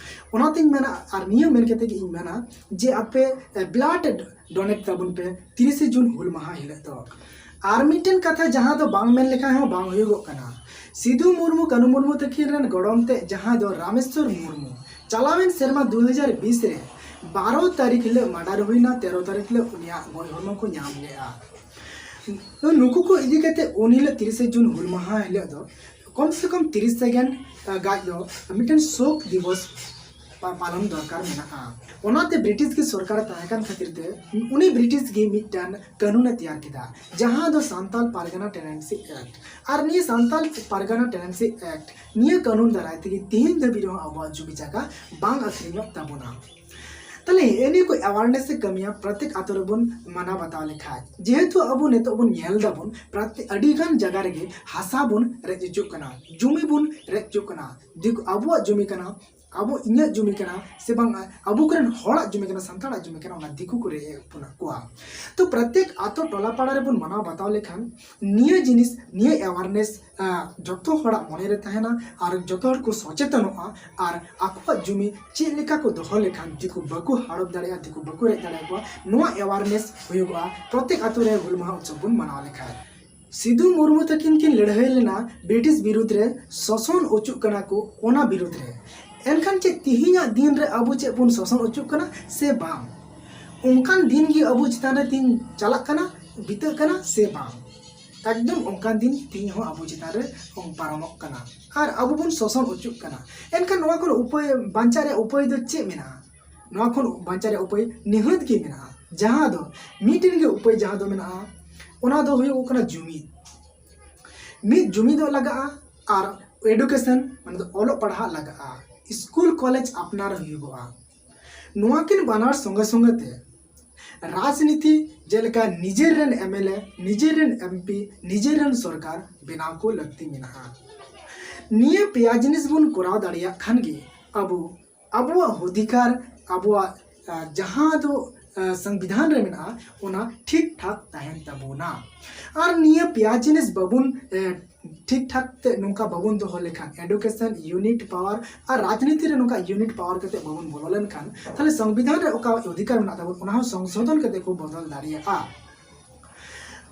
ᱚᱱᱟᱛᱤᱧ ᱢᱮᱱᱟ, ᱟᱨ ᱱᱤᱭᱟᱹ ᱢᱮᱱ ᱠᱟᱛᱮ ᱜᱮ ᱤᱧ ᱢᱮᱱᱟ ᱡᱮ ᱟᱯᱮ ᱵᱞᱟᱰ ᱰᱳᱱᱮᱴ ᱛᱟᱵᱚᱱ ᱯᱮ ᱛᱤᱨᱤᱥᱮ ᱡᱩᱱ ᱦᱩᱞ ᱢᱟᱦᱟ ᱦᱤᱞᱳᱜ ᱫᱚ᱾ ᱟᱨ ᱢᱤᱫᱴᱮᱱ ᱠᱟᱛᱷᱟ ᱡᱟᱦᱟᱸ ᱫᱚ ᱵᱟᱝ ᱢᱮᱱ ᱞᱮᱠᱷᱟᱱ ᱦᱚᱸ ᱵᱟᱝ ᱦᱩᱭᱩᱜᱚᱜ ᱠᱟᱱᱟ, ᱥᱤᱫᱩ ᱢᱩᱨᱢᱩ ᱠᱟᱹᱱᱩ ᱢᱩᱨᱢᱩ ᱛᱟᱹᱠᱤᱱ ᱨᱮᱱ ᱜᱚᱲᱚᱢ ᱛᱮ ᱡᱟᱦᱟᱸ ᱫᱚ ᱨᱟᱢᱮᱥᱣᱚᱨ ᱢᱩᱨᱢᱩ ᱪᱟᱞᱟᱣᱮᱱ ᱥᱮᱨᱢᱟ ᱫᱩ ᱦᱟᱡᱟᱨ ᱵᱤᱥ ᱨᱮ ᱵᱟᱨᱚ ᱛᱟᱹᱨᱤᱠᱷ ᱦᱤᱞᱳᱜ ᱢᱟᱰᱟᱨ ᱦᱩᱭᱱᱟ, ᱛᱮᱨᱚ ᱛᱟᱹᱨᱤᱠᱷ ᱦᱤᱞᱳᱜ ᱩᱱᱤᱭᱟᱜ ᱜᱚᱡ ᱦᱚᱲᱢᱚ ᱠᱚ ᱧᱟᱢ ᱞᱮᱫᱼᱟ᱾ ᱛᱚ ᱱᱩᱠᱩ ᱠᱚ ᱤᱫᱤ ᱠᱟᱛᱮ ᱩᱱ ᱦᱤᱞᱳᱜ ᱛᱤᱨᱤᱥᱮ ᱡᱩᱱ ᱦᱩᱞ ᱢᱟᱦᱟ ᱦᱤᱞᱳᱜ ᱫᱚ ᱠᱚᱢ ᱥᱮ ᱠᱚᱢ ᱛᱤᱨᱤᱥ ᱥᱮᱠᱮᱱᱰ ᱜᱟᱡ ᱫᱚ ᱢᱤᱫᱴᱮᱱ ᱥᱳᱠ ᱫᱤᱵᱚᱥ ᱯᱟ- ᱯᱟᱞᱚᱱ ᱫᱚᱨᱠᱟᱨ ᱢᱮᱱᱟᱜᱼᱟ᱾ ᱚᱱᱟᱛᱮ ᱵᱨᱤᱴᱤᱥ ᱜᱮ ᱥᱚᱨᱠᱟᱨᱮ ᱛᱟᱦᱮᱸ ᱠᱟᱱ ᱠᱷᱟᱹᱛᱤᱨ ᱛᱮ ᱩᱱᱤ ᱵᱨᱤᱴᱤᱥ ᱜᱮ ᱢᱤᱫᱴᱟᱝ ᱠᱟᱹᱱᱩᱱᱮ ᱛᱮᱭᱟᱨ ᱠᱮᱫᱟ, ᱡᱟᱦᱟᱸ ᱫᱚ ᱥᱟᱱᱛᱟᱞ ᱯᱟᱨᱜᱟᱱᱟ ᱴᱮᱱᱰᱮᱱᱥᱤ ᱮᱠᱴ᱾ ᱟᱨ ᱱᱤᱭᱟᱹ ᱥᱟᱱᱛᱟᱞ ᱯᱟᱨᱜᱟᱱᱟ ᱴᱮᱱᱰᱮᱱᱥᱤ ᱮᱠᱴ, ᱱᱤᱭᱟᱹ ᱠᱟᱹᱱᱩᱱ ᱫᱟᱨᱟᱭ ᱛᱮᱜᱮ ᱛᱤᱦᱤᱧ ᱫᱷᱟᱹᱵᱤᱡ ᱨᱮᱦᱚᱸ ᱟᱵᱚᱣᱟᱜ ᱡᱩᱢᱤ ᱡᱟᱭᱜᱟ ᱵᱟᱝ ᱟᱹᱠᱷᱨᱤᱧᱚᱜ ᱛᱟᱵᱚᱱᱟ᱾ ᱛᱟᱦᱞᱮ ᱦᱮᱸ, ᱱᱤᱭᱟᱹ ᱠᱚ ᱮᱣᱟᱨᱱᱮᱥ ᱮ ᱠᱟᱹᱢᱤᱭᱟ, ᱯᱨᱚᱛᱮᱠ ᱟᱛᱳ ᱨᱮᱵᱚᱱ ᱢᱟᱱᱟᱣ ᱵᱟᱛᱟᱣ ᱞᱮᱠᱷᱟᱡ᱾ ᱡᱮᱦᱮᱛᱩ ᱟᱵᱚ ᱱᱤᱛᱚᱜ ᱵᱚᱱ ᱧᱮᱞ ᱫᱟᱵᱚᱱ, ᱯᱨᱚᱛᱮᱠ ᱟᱹᱰᱤ ᱜᱟᱱ ᱡᱟᱭᱜᱟ ᱨᱮᱜᱮ ᱦᱟᱥᱟ ᱵᱚᱱ ᱨᱮᱡ ᱦᱚᱪᱚᱜ ᱠᱟᱱᱟ, ᱡᱩᱢᱤ ᱵᱚᱱ ᱨᱮᱡ ᱦᱚᱪᱚᱜ ᱠᱟᱱᱟ, ᱫᱤᱠᱩ ᱟᱵᱚᱣᱟᱜ ᱡᱩᱢᱤ ᱠᱟᱱᱟ, ᱟᱵᱚ ᱤᱧᱟᱹᱜ ᱡᱩᱢᱤ ᱠᱟᱱᱟ ᱥᱮ ᱵᱟᱝ ᱟᱵᱚ ᱠᱚᱨᱮᱱ ᱦᱚᱲᱟᱜ ᱡᱩᱢᱤ ᱠᱟᱱᱟ, ᱥᱟᱱᱛᱟᱲᱟᱜ ᱡᱩᱢᱤ ᱠᱟᱱᱟ, ᱚᱱᱟ ᱫᱤᱠᱩ ᱠᱚ ᱨᱮᱡ ᱮᱫ ᱵᱚᱱᱟ ᱠᱚᱣᱟ᱾ ᱛᱚ ᱯᱨᱚᱛᱮᱠ ᱟᱛᱳ ᱴᱚᱞᱟ ᱯᱟᱲᱟ ᱨᱮᱵᱚᱱ ᱢᱟᱱᱟᱣ ᱵᱟᱛᱟᱣ ᱞᱮᱠᱷᱟᱱ ᱱᱤᱭᱟᱹ ᱡᱤᱱᱤᱥ, ᱱᱤᱭᱟᱹ ᱮᱣᱟᱨᱱᱮᱥ ᱡᱚᱛᱚ ᱦᱚᱲᱟᱜ ᱢᱚᱱᱮ ᱨᱮ ᱛᱟᱦᱮᱱᱟ ᱟᱨ ᱡᱚᱛᱚ ᱦᱚᱲ ᱠᱚ ᱥᱚᱪᱮᱛᱚᱱᱚᱜᱼᱟ ᱟᱨ ᱟᱠᱚᱣᱟᱜ ᱡᱩᱢᱤ ᱪᱮᱫ ᱞᱮᱠᱟ ᱠᱚ ᱫᱚᱦᱚ ᱞᱮᱠᱷᱟᱱ ᱫᱤᱠᱩ ᱵᱟᱠᱚ ᱦᱟᱲᱚᱯ ᱫᱟᱲᱮᱭᱟᱜᱼᱟ, ᱫᱤᱠᱩ ᱵᱟᱠᱚ ᱨᱮᱡ ᱫᱟᱲᱮᱭᱟᱠᱚᱣᱟ, ᱱᱚᱣᱟ ᱮᱣᱟᱨᱱᱮᱥ ᱦᱩᱭᱩᱜᱚᱜᱼᱟ ᱯᱨᱚᱛᱮᱠ ᱟᱛᱳ ᱨᱮ ᱦᱩᱞ ᱢᱟᱦᱟ ᱩᱛᱥᱚᱵ ᱵᱚᱱ ᱢᱟᱱᱟᱣ ᱞᱮᱠᱷᱟᱱ᱾ ᱥᱤᱫᱩ ᱢᱩᱨᱢᱩ ᱛᱟᱹᱠᱤᱱ ᱠᱤᱱ ᱞᱟᱹᱲᱦᱟᱹᱭ ᱞᱮᱱᱟ ᱵᱨᱤᱴᱤᱥ ᱵᱤᱨᱩᱫᱽ ᱨᱮ, ᱥᱚᱥᱚᱱ ᱚᱪᱚᱜ ᱠᱟᱱᱟ ᱠᱚ ᱚᱱᱟ ᱵᱤᱨᱩᱫᱽ ᱨᱮ᱾ ᱮᱱᱠᱷᱟᱱ ᱪᱮᱫ ᱛᱤᱦᱤᱧᱟᱜ ᱫᱤᱱ ᱨᱮ ᱟᱵᱚ ᱪᱮᱫ ᱵᱚᱱ ᱥᱚᱥᱚᱱ ᱚᱪᱚᱜ ᱠᱟᱱᱟ ᱥᱮ ᱵᱟᱝ? ᱚᱱᱠᱟᱱ ᱫᱤᱱ ᱜᱮ ᱟᱵᱚ ᱪᱮᱛᱟᱱ ᱨᱮ ᱛᱤᱦᱤᱧ ᱪᱟᱞᱟᱜ ᱠᱟᱱᱟ, ᱵᱤᱛᱟᱹᱜ ᱠᱟᱱᱟ ᱥᱮ ᱵᱟᱝ? ᱮᱠᱫᱚᱢ ᱚᱱᱠᱟᱱ ᱫᱤᱱ ᱛᱤᱦᱤᱧ ᱦᱚᱸ ᱟᱵᱚ ᱪᱮᱛᱟᱱ ᱨᱮ ᱯᱟᱨᱚᱢᱚᱜ ᱠᱟᱱᱟ ᱟᱨ ᱟᱵᱚ ᱵᱚᱱ ᱥᱚᱥᱚᱱ ᱚᱪᱚᱜ ᱠᱟᱱᱟ᱾ ᱮᱱᱠᱷᱟᱱ ᱱᱚᱣᱟ ᱠᱷᱚᱱ ᱩᱯᱟᱹᱭ, ᱵᱟᱧᱪᱟᱣ ᱨᱮᱭᱟᱜ ᱩᱯᱟᱹᱭ ᱫᱚ ᱪᱮᱫ ᱢᱮᱱᱟᱜᱼᱟ? ᱱᱚᱣᱟ ᱠᱷᱚᱱ ᱵᱟᱧᱪᱟᱣ ᱨᱮᱭᱟᱜ ᱩᱯᱟᱹᱭ ᱱᱤᱦᱟᱹᱛ ᱜᱮ ᱢᱮᱱᱟᱜᱼᱟ, ᱡᱟᱦᱟᱸ ᱫᱚ ᱢᱤᱫᱴᱮᱱ ᱜᱮ ᱩᱯᱟᱹᱭ ᱡᱟᱦᱟᱸ ᱫᱚ ᱢᱮᱱᱟᱜᱼᱟ, ᱚᱱᱟ ᱫᱚ ᱦᱩᱭᱩᱜ ᱠᱟᱱᱟ ᱡᱩᱢᱤᱫ᱾ ᱢᱤᱫ ᱡᱩᱢᱤᱫᱚᱜ ᱞᱟᱜᱟᱜᱼᱟ ᱟᱨ ᱮᱰᱩᱠᱮᱥᱚᱱ, ᱢᱟᱱᱮ ᱫᱚ ᱚᱞᱚᱜ ᱯᱟᱲᱦᱟᱜ ᱞᱟᱜᱟᱜᱼᱟ, ᱥᱠᱩᱞ ᱠᱚᱞᱮᱡᱽ ᱟᱯᱱᱟᱨ ᱦᱩᱭᱩᱜᱚᱜᱼᱟ᱾ ᱱᱚᱣᱟ ᱠᱤᱱ ᱵᱟᱱᱟᱨ ᱥᱚᱸᱜᱮ ᱥᱚᱸᱜᱮ ᱛᱮ ᱨᱟᱡᱽᱱᱤᱛᱤ, ᱡᱮᱞᱮᱠᱟ ᱱᱤᱡᱮᱨ ᱨᱮᱱ ᱮᱢ ᱮᱞ ᱮ, ᱱᱤᱡᱮᱨ ᱨᱮᱱ ᱮᱢ ᱯᱤ, ᱱᱤᱡᱮᱨ ᱨᱮᱱ ᱥᱚᱨᱠᱟᱨ ᱵᱮᱱᱟᱣ ᱠᱚ ᱞᱟᱹᱠᱛᱤ ᱢᱮᱱᱟᱜᱼᱟ᱾ ᱱᱤᱭᱟᱹ ᱯᱮᱭᱟ ᱡᱤᱱᱤᱥ ᱵᱚᱱ ᱠᱚᱨᱟᱣ ᱫᱟᱲᱮᱭᱟᱜ ᱠᱷᱟᱱ ᱜᱮ ᱟᱵᱚ ᱟᱵᱚᱣᱟᱜ ᱚᱫᱷᱤᱠᱟᱨ, ᱟᱵᱚᱣᱟᱜ, ᱟ, ᱡᱟᱦᱟᱸ ᱫᱚ, ᱥᱚᱝᱵᱤᱫᱷᱟᱱ ᱨᱮ ᱢᱮᱱᱟᱜᱼᱟ, ᱚᱱᱟ ᱴᱷᱤᱠ ᱴᱷᱟᱠ ᱛᱟᱦᱮᱱ ᱛᱟᱵᱚᱱᱟ᱾ ᱟᱨ ᱱᱤᱭᱟᱹ ᱯᱮᱭᱟ ᱡᱤᱱᱤᱥ ᱵᱟᱵᱚᱱ ᱴᱷᱤᱠ ᱴᱷᱟᱠ ᱛᱮ ᱱᱚᱝᱠᱟ ᱵᱟᱵᱚᱱ ᱫᱚᱦᱚ ᱞᱮᱠᱷᱟᱱ, education, unit power ᱟᱨ ᱨᱟᱡᱽᱱᱤᱛᱤ ᱨᱮ ᱱᱚᱝᱠᱟ unit power ᱠᱟᱛᱮ ᱵᱟᱵᱚᱱ ᱵᱚᱞᱚ ᱞᱮᱱᱠᱷᱟᱱ, ᱛᱟᱦᱞᱮ ᱥᱚᱝᱵᱤᱫᱷᱟᱱ ᱨᱮ ᱚᱠᱟ ᱚᱫᱷᱤᱠᱟᱨ ᱢᱮᱱᱟᱜ ᱛᱟᱵᱚᱱ, ᱚᱱᱟ ᱦᱚᱸ ᱥᱚᱝᱥᱳᱫᱷᱚᱱ ᱠᱟᱛᱮ ᱠᱚ ᱵᱚᱫᱚᱞ ᱫᱟᱲᱮᱭᱟᱜᱼᱟ᱾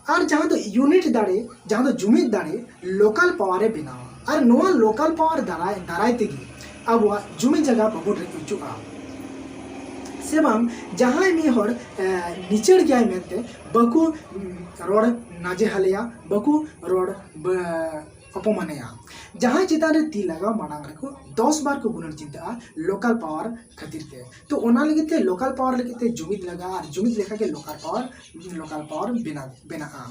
ᱟᱨ ᱡᱟᱦᱟᱸ ᱫᱚ unit ᱫᱟᱲᱮ, ᱡᱟᱦᱟᱸ ᱫᱚ ᱡᱩᱢᱤᱫ ᱫᱟᱲᱮ, local power ᱮ ᱵᱮᱱᱟᱣᱟ᱾ ᱟᱨ ᱱᱚᱣᱟ local power ᱫᱟᱨᱟᱭ ᱫᱟᱨᱟᱭ ᱛᱮᱜᱮ ᱟᱵᱚᱣᱟᱜ ᱡᱩᱢᱤ ᱡᱟᱭᱜᱟ ᱵᱟᱵᱚᱱ ᱨᱮᱡ ᱦᱚᱪᱚᱜᱼᱟ᱾ ᱥᱮ ᱵᱟᱝ, ᱡᱟᱦᱟᱸᱭ ᱢᱤᱫ ᱦᱚᱲ ᱱᱤᱪᱟᱹᱲ ᱜᱮᱭᱟᱭ ᱢᱮᱱᱛᱮ ᱵᱟᱠᱚ ᱨᱚᱲ ᱱᱟᱡᱮᱦᱟᱞᱮᱭᱟ, ᱵᱟᱠᱚ ᱨᱚᱲ ᱚᱯᱚᱢᱟᱱᱮᱭᱟ᱾ ᱡᱟᱦᱟᱸᱭ ᱪᱮᱛᱟᱱ ᱨᱮ ᱛᱤ ᱞᱟᱜᱟᱣ ᱢᱟᱲᱟᱝ ᱨᱮᱠᱚ ᱫᱚᱥ ᱵᱟᱨ ᱠᱚ ᱜᱩᱱᱟᱹᱱ ᱪᱤᱱᱛᱟᱹᱜᱼᱟ local power ᱠᱷᱟᱹᱛᱤᱨ ᱛᱮ᱾ ᱛᱚ ᱚᱱᱟ ᱞᱟᱹᱜᱤᱫ ᱛᱮ local power ᱞᱟᱹᱜᱤᱫ ᱛᱮ ᱡᱩᱢᱤᱫ ᱞᱟᱜᱟᱜᱼᱟ, ᱟᱨ ᱡᱩᱢᱤᱫ ᱞᱮᱠᱷᱟᱱ ᱜᱮ local power, local power ᱵᱮᱱᱟᱣ ᱵᱮᱱᱟᱜᱼᱟ᱾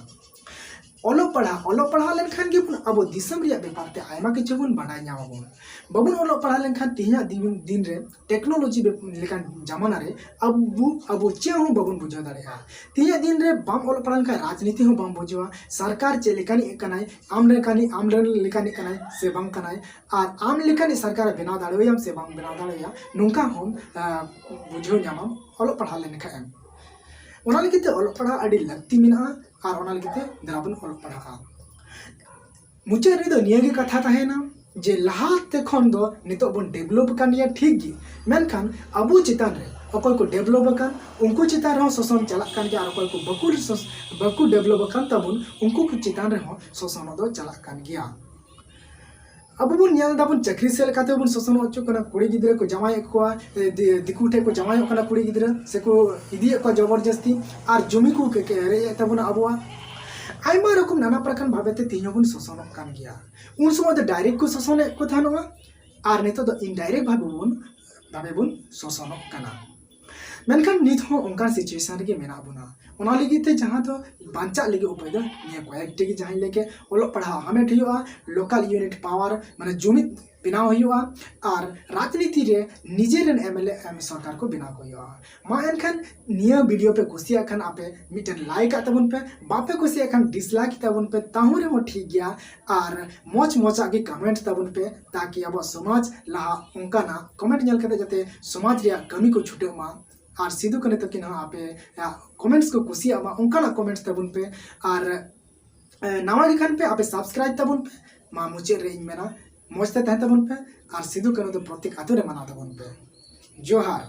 ᱚᱞᱚᱜ ᱯᱟᱲᱦᱟᱣ, ᱚᱞᱚᱜ ᱯᱟᱲᱦᱟᱣ ᱞᱮᱱᱠᱷᱟᱱ ᱜᱮ ᱟᱵᱚ ᱫᱤᱥᱚᱢ ᱨᱮᱭᱟᱜ ᱵᱮᱯᱟᱨ ᱛᱮ ᱟᱭᱢᱟ ᱠᱤᱪᱷᱩ ᱵᱚᱱ ᱵᱟᱰᱟᱭ ᱧᱟᱢ ᱟᱵᱚᱱ᱾ ᱵᱟᱵᱚᱱ ᱚᱞᱚᱜ ᱯᱟᱲᱦᱟᱣ ᱞᱮᱱᱠᱷᱟᱱ ᱛᱮᱦᱮᱧᱟᱜ ᱫᱤᱱ, ᱫᱤᱱ ᱨᱮ technology ᱞᱮᱠᱟᱱ ᱡᱟᱢᱟᱱᱟ ᱨᱮ ᱟᱵᱚ, ᱟᱵᱚ ᱪᱮᱫ ᱦᱚᱸ ᱵᱟᱵᱚᱱ ᱵᱩᱡᱷᱟᱹᱣ ᱫᱟᱲᱮᱭᱟᱜᱼᱟ᱾ ᱛᱮᱦᱮᱧᱟᱜ ᱫᱤᱱ ᱨᱮ ᱵᱟᱢ ᱚᱞᱚᱜ ᱯᱟᱲᱦᱟᱣ ᱞᱮᱱᱠᱷᱟᱱ ᱨᱟᱡᱽᱱᱤᱛᱤ ᱦᱚᱸ ᱵᱟᱢ ᱵᱩᱡᱷᱟᱹᱣᱟ, ᱥᱚᱨᱠᱟᱨ ᱪᱮᱫ ᱞᱮᱠᱟᱱᱤᱡ ᱠᱟᱱᱟᱭ, ᱟᱢ ᱞᱮᱠᱟᱱᱤᱡ, ᱟᱢ ᱨᱮᱱ ᱞᱮᱠᱟᱱᱤᱡ ᱠᱟᱱᱟᱭ ᱥᱮ ᱵᱟᱝ ᱠᱟᱱᱟᱭ, ᱟᱨ ᱟᱢ ᱞᱮᱠᱟᱱᱤᱡ ᱥᱚᱨᱠᱟᱨᱮ ᱵᱮᱱᱟᱣ ᱫᱟᱲᱮᱭᱟᱢ ᱥᱮ ᱵᱟᱝ ᱵᱮᱱᱟᱣ ᱫᱟᱲᱮᱭᱟᱜᱼᱟ, ᱱᱚᱝᱠᱟ ᱦᱚᱸ ᱵᱩᱡᱷᱟᱹᱣ ᱧᱟᱢᱟᱢ ᱚᱞᱚᱜ ᱯᱟᱲᱦᱟᱣ ᱞᱮᱱᱠᱷᱟᱱ ᱮᱢ᱾ ᱚᱱᱟ ᱞᱟᱹᱜᱤᱫ ᱛᱮ ᱚᱞᱚᱜ ᱯᱟᱲᱦᱟᱣ ᱟᱹᱰᱤ ᱞᱟᱹᱠᱛᱤ ᱢᱮᱱᱟᱜᱼᱟ, ᱟᱨ ᱚᱱᱟ ᱞᱟᱹᱜᱤᱫ ᱛᱮ ᱫᱮᱞᱟ ᱵᱚᱱ ᱚᱞᱚᱜ ᱯᱟᱲᱦᱟᱜᱼᱟ᱾ ᱢᱩᱪᱟᱹᱫ ᱨᱮᱫᱚ ᱱᱤᱭᱟᱹᱜᱮ ᱠᱟᱛᱷᱟ ᱛᱟᱦᱮᱱᱟ ᱡᱮ ᱞᱟᱦᱟ ᱛᱮ ᱠᱷᱚᱱ ᱫᱚ ᱱᱤᱛᱚᱜ ᱵᱚᱱ develop ᱟᱠᱟᱱ ᱜᱮᱭᱟ, ᱴᱷᱤᱠ ᱜᱮ, ᱢᱮᱱᱠᱷᱟᱱ ᱟᱵᱚ ᱪᱮᱛᱟᱱ ᱨᱮ ᱚᱠᱚᱭ ᱠᱚ develop ᱟᱠᱟᱱ, ᱩᱱᱠᱩ ᱪᱮᱛᱟᱱ ᱨᱮᱦᱚᱸ ᱥᱳᱥᱚᱱ ᱪᱟᱞᱟᱜ ᱠᱟᱱ ᱜᱮᱭᱟ, ᱟᱨ ᱚᱠᱚᱭ ᱠᱚ ᱵᱟᱠᱚ ᱥᱳᱥ-, ᱵᱟᱠᱚ develop ᱟᱠᱟᱱ ᱛᱟᱵᱚᱱ, ᱩᱱᱠᱩ ᱠᱚ ᱪᱮᱛᱟᱱ ᱨᱮᱦᱚᱸ ᱥᱳᱥᱚᱱᱚᱜ ᱫᱚ ᱪᱟᱞᱟᱜ ᱠᱟᱱ ᱜᱮᱭᱟ᱾ ᱟᱵᱚ ᱵᱚᱱ ᱧᱮᱞ ᱫᱟᱵᱚᱱ ᱪᱟᱹᱠᱨᱤ ᱥᱮᱫ ᱞᱮᱠᱟᱛᱮ ᱵᱚᱱ ᱥᱳᱥᱚᱱᱚᱜ ᱦᱚᱪᱚᱜ ᱠᱟᱱᱟ, ᱠᱩᱲᱤ ᱜᱤᱫᱽᱨᱟᱹ ᱠᱚ ᱡᱟᱶᱟᱭᱮᱫ ᱠᱚᱣᱟ, ᱮ, ᱫᱤ-, ᱫᱤᱠᱩ ᱴᱷᱮᱱ ᱠᱚ ᱡᱟᱶᱟᱭᱚᱜ ᱠᱟᱱᱟ ᱠᱩᱲᱤ ᱜᱤᱫᱽᱨᱟᱹ, ᱥᱮᱠᱚ ᱤᱫᱤᱭᱮᱫ ᱠᱚᱣᱟ ᱡᱚᱵᱚᱨᱡᱚᱥᱛᱤ, ᱟᱨ ᱡᱩᱢᱤ ᱠᱚ ᱠᱮ-, ᱠᱮ-, ᱨᱮᱡ ᱮᱫ ᱛᱟᱵᱚᱱᱟ ᱟᱵᱚᱣᱟᱜ᱾ ᱟᱭᱢᱟ ᱨᱚᱠᱚᱢ ᱱᱟᱱᱟ ᱯᱨᱚᱠᱟᱨ ᱵᱷᱟᱵᱮ ᱛᱮ ᱛᱮᱦᱮᱧ ᱦᱚᱸᱵᱚᱱ ᱥᱳᱥᱚᱱᱚᱜ ᱠᱟᱱ ᱜᱮᱭᱟ᱾ ᱩᱱ ᱥᱚᱢᱚᱭ ᱫᱚ direct ᱠᱚ ᱥᱳᱥᱚᱱᱮᱫ ᱠᱚ ᱛᱟᱦᱮᱱᱚᱜᱼᱟ, ᱟᱨ ᱱᱤᱛᱚᱜ ᱫᱚ indirect ᱵᱷᱟᱵᱮ ᱵᱚᱱ, ᱵᱷᱟᱵᱮ ᱵᱚᱱ ᱥᱳᱥᱚᱱᱚᱜ ᱠᱟᱱᱟ᱾ ᱢᱮᱱᱠᱷᱟᱱ ᱱᱤᱛ ᱦᱚᱸ ᱚᱱᱠᱟᱱ situation ᱨᱮᱜᱮ ᱢᱮᱱᱟᱜ ᱵᱚᱱᱟ᱾ ᱚᱱᱟ ᱞᱟᱹᱜᱤᱫ ᱛᱮ ᱡᱟᱦᱟᱸ ᱫᱚ ᱵᱟᱧᱪᱟᱜ ᱞᱟᱹᱜᱤᱫ ᱩᱯᱟᱹᱭ ᱫᱚ ᱱᱤᱭᱟᱹ ᱠᱚᱭᱮᱠᱴᱤ ᱜᱮ, ᱡᱟᱦᱟᱸᱧ ᱞᱟᱹᱭ ᱠᱮᱫ, ᱚᱞᱚᱜ ᱯᱟᱲᱦᱟᱣ ᱦᱟᱢᱮᱴ ᱦᱩᱭᱩᱜᱼᱟ, local unit power ᱢᱟᱱᱮ ᱡᱩᱢᱤᱫ ᱵᱮᱱᱟᱣ ᱦᱩᱭᱩᱜᱼᱟ, ᱟᱨ ᱨᱟᱡᱽᱱᱤᱛᱤ ᱨᱮ ᱱᱤᱡᱮ ᱨᱮᱱ MLA, ᱮᱢ, ᱥᱚᱨᱠᱟᱨ ᱠᱚ ᱵᱮᱱᱟᱣ ᱠᱚ ᱦᱩᱭᱩᱜᱼᱟ᱾ ᱢᱟ ᱮᱱᱠᱷᱟᱱ ᱱᱤᱭᱟᱹ video ᱯᱮ ᱠᱩᱥᱤᱭᱟᱜ ᱠᱷᱟᱱ ᱟᱯᱮ ᱢᱤᱫᱴᱮᱱ like ᱟᱜ ᱛᱟᱵᱚᱱ ᱯᱮ, ᱵᱟᱯᱮ ᱠᱩᱥᱤᱭᱟᱜ ᱠᱷᱟᱱ dislike ᱛᱟᱵᱚᱱ ᱯᱮ, ᱛᱟᱦᱩᱸ ᱨᱮᱦᱚᱸ ᱴᱷᱤᱠ ᱜᱮᱭᱟ᱾ ᱟᱨ ᱢᱚᱡᱽ ᱢᱚᱡᱟᱜ ᱜᱮ comment ᱛᱟᱵᱚᱱ ᱯᱮ, ᱛᱟᱠᱤ ᱟᱵᱚᱣᱟᱜ ᱥᱚᱢᱟᱡᱽ ᱞᱟᱦᱟ, ᱚᱱᱠᱟᱱᱟᱜ comment ᱧᱮᱞ ᱠᱟᱛᱮ ᱡᱟᱛᱮ ᱥᱚᱢᱟᱡᱽ ᱨᱮᱭᱟᱜ ᱠᱟᱹᱢᱤ ᱠᱚ ᱪᱷᱩᱴᱟᱹᱜ ᱢᱟ᱾ ᱟᱨ ᱥᱤᱫᱩ ᱠᱟᱹᱱᱦᱩ ᱛᱟᱹᱠᱤᱱ ᱦᱚᱸ ᱟᱯᱮ ᱠᱚᱢᱮᱱᱴᱥ ᱠᱚ ᱠᱩᱥᱤᱭᱟᱜ ᱢᱟ, ᱚᱱᱠᱟᱱᱟᱜ ᱠᱚᱢᱮᱱᱴᱥ ᱛᱟᱵᱚᱱ ᱯᱮ᱾ ᱟᱨ ᱱᱟᱣᱟ ᱜᱮ ᱠᱷᱟᱱ ᱯᱮ, ᱟᱯᱮ ᱥᱟᱵᱥᱠᱨᱟᱭᱤᱵ ᱛᱟᱵᱚᱱ ᱯᱮ᱾ ᱢᱟ ᱢᱩᱪᱟᱹᱫ ᱨᱮ ᱤᱧ ᱢᱮᱱᱟ, ᱢᱚᱡᱽ ᱛᱮ ᱛᱟᱦᱮᱸ ᱛᱟᱵᱚᱱ ᱯᱮ ᱟᱨ ᱥᱤᱫᱩ ᱠᱟᱹᱱᱦᱩ ᱫᱚ ᱯᱨᱚᱛᱮᱠ ᱟᱛᱳ ᱨᱮ ᱢᱟᱱᱟᱣ ᱛᱟᱵᱚᱱ ᱯᱮ᱾ ᱡᱚᱦᱟᱨ᱾